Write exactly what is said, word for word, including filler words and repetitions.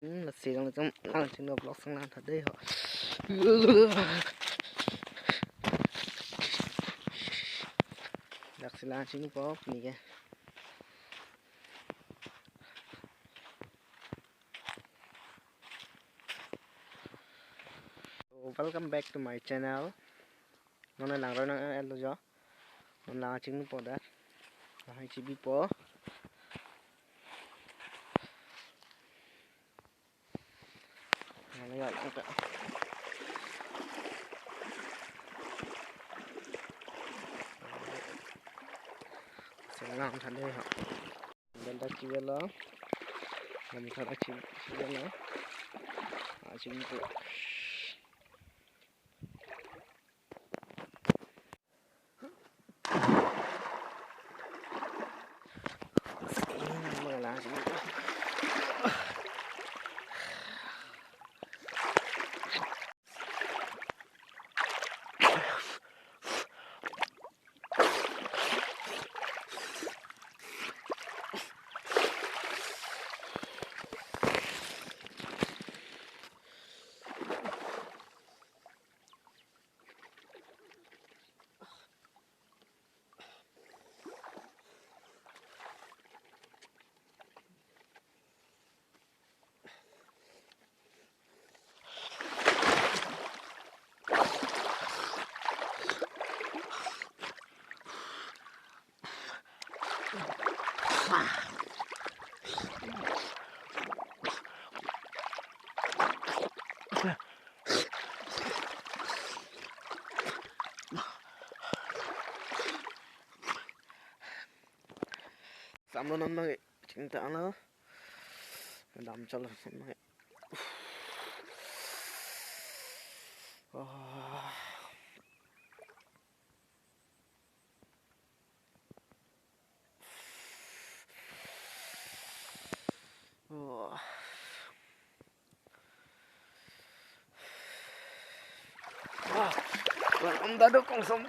Hmm, lasi lang jam lang chingno vlog sang lang tha dei ho. Dak si lang chingpo pini ke. So, welcome back to my channel. Non lang ro nang el jo. Non lang chingpo da. Lang chibipo. Lang ya lang ta. Sing lang tha dei ho. Danda chivelo. Danda chivelo. Ah, chingpo. Samlo non bang chingta lo. Dam chalo non bang. Oh. Oh. Wah, wah, om dado kongsom.